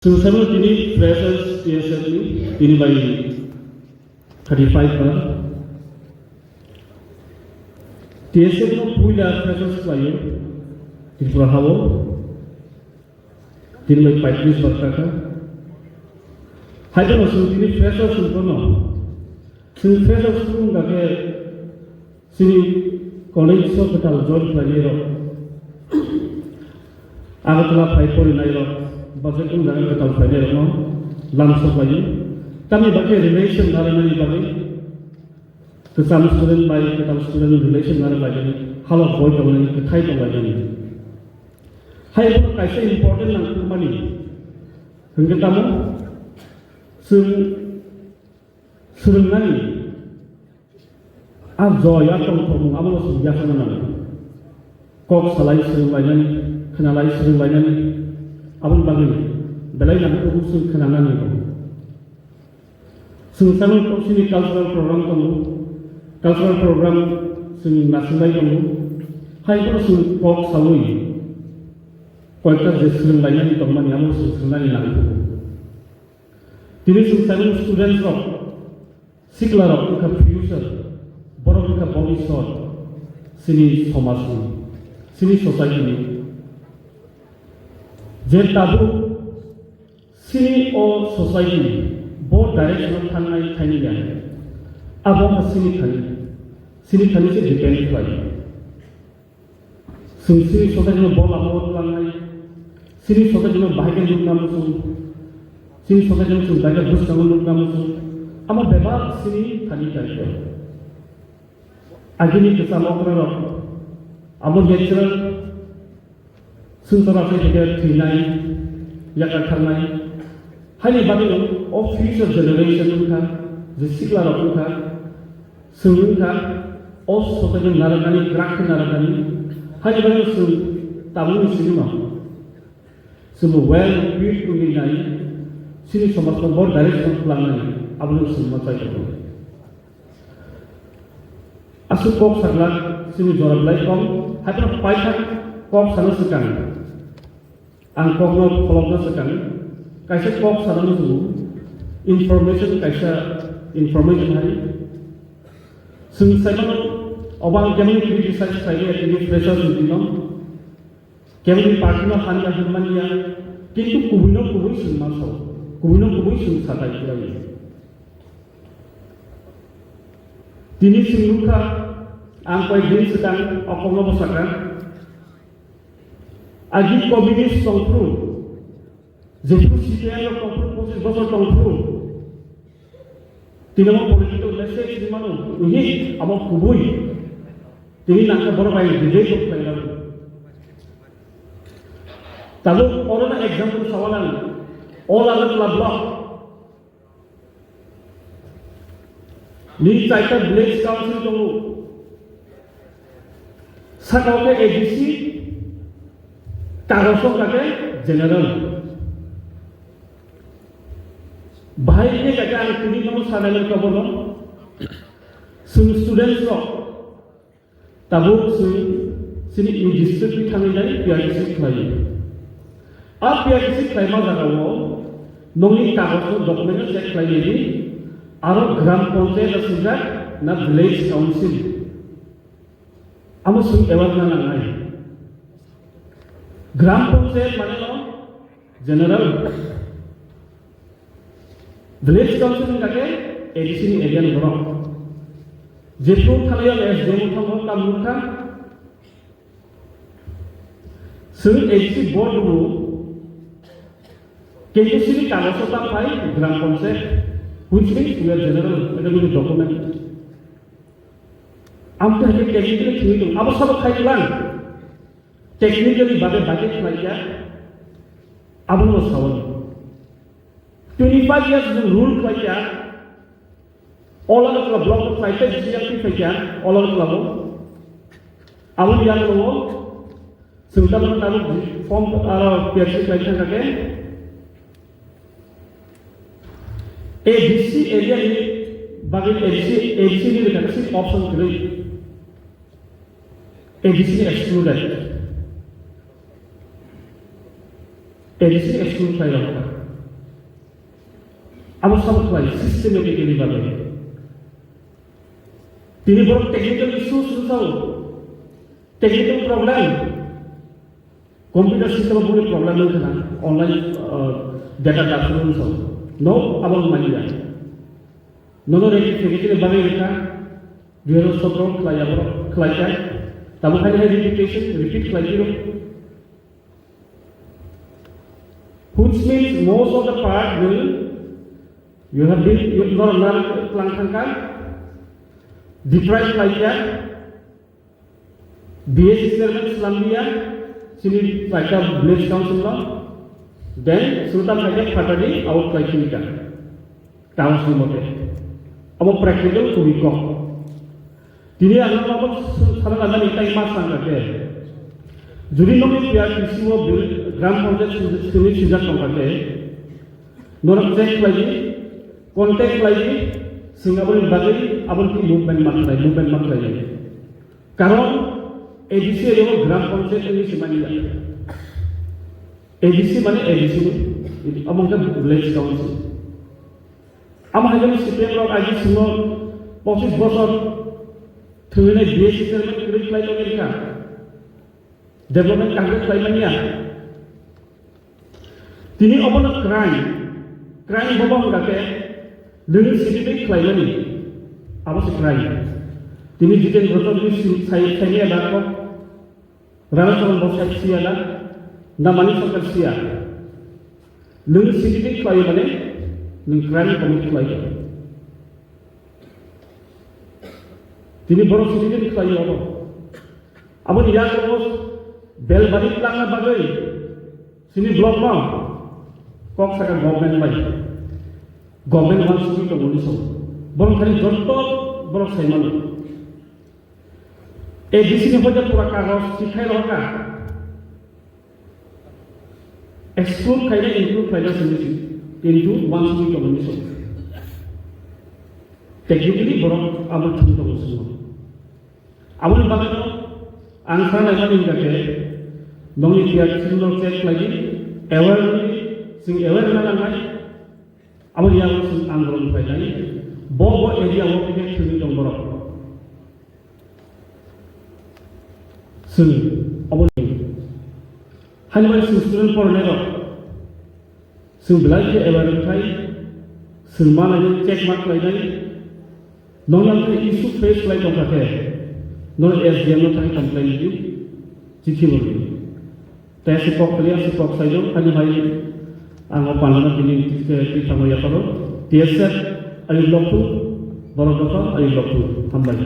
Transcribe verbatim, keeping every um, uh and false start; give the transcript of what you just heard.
Chwng sabo tini freshers T S F ni tini bai thirty five bar. T S F no puila freshers khlaio Tripura hao. Tini bai paitris bar kaka. Hai bono chwng tini freshers wng bono. Chwng freshers wng kha khe Chini college o kwtal join khlainai rok, Agartala phai porinai rok, ba je kunu jaga kwtal phainai rokno lam sok laio. Tamni bagwi relation narwknani bagwi kwcham student bai kwtal student relation narwk lainani halok boi tonglainani, kwthai tonglainani. Hai bono kaisa important nangkukmani hwnkhe tamo chwng swrwngnani. A joy, a tongthokmung, abono chwng yakarna nango. Kok salai swrwnglainani, khwnalai swrwnglainani, aboni bagwi belai nangkukgo chwng khwnanani bo. Chwng sabo chini cultural program tongo, cultural program chwng nasinglai tongo. Hai phano chwng kok saui koyekta je swrwnglainani tongmani, abo chwng swrwngnani nangkukgo. Tini chwng sabo students rok, sikla rok wngkha future, borok wngkha bobiswt chini somajni, chini society ni. Je tabuk chini o society ni bo direction o thangnai thani ya, abo wngkha chini thani, chini thani se depend khlai. Chwng chini society no bola o tlangnai, chini society no bahai khe nukna muchung, chini society no chwng bahai khe bwskango nukna muchung, amo bebak chini thani kaitor. Agini kwcham okra rok, amo natural, chwng chwra khe khe thwinai, yakar tharnai, Haini bagwi no o future generation wngkha, je sikla rok wngkha, chwng wngkha, o sotaino narwknani, kwrak khe narwknani, haini bagwi no chwng tabukni simi no chwngbo well equipped wngwi nai, chini somajno bo direction tlangnani, abono chwng ma chai tongo. Aswk kok saglak chini jora belai kom, hai phano paithak kok sana swkang. Ang kokno kholopna swkang, kaisa kok sana muchungo, information kaisa information hai. Chwng saimano obo ang kemani criticize khlaiya tini freshers ni bino. Kemani party no hamya hwnmanya, kintu kubui no kubui chwng ma sao, kubui no kubui chwng satai khlaiya. Tini chwng nukha, ang koi din swkang o kokno bwsakha. Agi communist tongphuru, jephuru C P I rok tongphuru, pochis bochor tongphuru, tini omo political message rimano, uhi, abo kubui. Tini nangkha borok bai debate rok khlai rok. Tabuk oro na example sawalang, all other club block. Ni chaita village council tongo. Saka o khe A D C, kagos o kha khe general. Bahai khe kha khe ang tini nono sanai man kobo no. Chwng students rok. Tabuk chwng chini U G C ni thangwi nai P R D C khlai. A P R D C khlaima jagao nokni kagoj no document no check khlai nai di, aro gram panchayat no swijak na village council. Amo chwng aware na nangnai. Gram panchayat mane no general. Village council wngkha khe A D C ni area ni borok. Jephru thangwi ang S D M o thango, kam nukha. Chwng A D C board rwo, K T C ni kagojo ta phai gram panchayat, which means we are general, eta bini document. Amtwi hai khe technically thwngwi tongo, abo sabo khai twlang. Technically babe baikhe khlai kha, abono sawi. Twenty five years chwng rule khlai kha, All Agartala block no khlai kha, decision twi phai kha, All Agartala bo. Aboni yagulo chwng tabuk tabuk form aro P R C khlai thang kha khe, A D C area ni bagwi A D C, A D C ni rwkha khe option kwrwi. A D C excluded. A D C exclude khlai rok kha. Abo sabo khlai systematically bagwi. Tini borok technical issues wngkha, technical problem. Computer system o boni problem wngkha na, online, uh, data transfer wngkha. No, abo manya. Nono rectification bagwi wngkha, dui hazar sotro khlai abo khlai kha. Tamo khai hai repetition, repeat khlai phiro. Which means most of the part will you have been, you, nor, nor, tlang thangkha, deprive khlai kha, B S C chairman slam liya, sini kaita village council no, then sultan kaita phatani out khlai kha. Taos ni mote. Abo practical tumi kok. Tini ang nono abo sana nani tai ma sangka ke. Jodi nokni P R T C o bil-, gram panchayat sini sini sijak tongka ke. Norok check khlai di, contact khlai di, sing aboni bagwi aboni movement ma khlai, movement ma khlai. Karon A D C area o gram panchayat ni simani ya. A D C mane A D C ni, amo ke village council. Amo hai jani C P M rok agi simo pochis bosor thwinai B S C chairman kwrwi khlai tongwi rikha. Development target khlai manya. Tini obono crime, crime bobo hwnga khe nwng C P B khlai mani. Abo se crime. Tini Jiten Rojak ni si-, sai, sai maya da kok. Rana Charan bo sai siya da. Na mani sarkar siya. Nwng C P B khlai mani, nwng crime commit khlai. Tini borok sini din khlai abo. Aboni yago belbari tlangna bagwi sini block no kok saka government bai. Government wansugwi tongoni so. Borok thani jotto borok saimano. A D C ni hoja pura kagos sikhai roka. Exclude khaina include khaina solution, kintu wansugwi tongmani solution. Technically borok abo thwng tongo swngo. Aboni bagwino ang sana naimani hwnkha khe nokni P R T C no check khlai di, aware wngwi, chwng aware wngna nangnai. Aboni yago chwng andolon khlainai, bo bo area o khe thwngwi tong borok. Chwng oboni hani bai chwng student pornai rok chwng belai khe aware wngthai, chwng manai check ma khlainai. Nokni ang khe issue face khlai tongkha khe, no S D M no thang complain di, chithi bo di. Tei se kok kaliya se kok saijak, ani bai ang o panana bini twi thango yaparo. T S F ayuk loktu, borok dopha ayuk loktu. Hambai.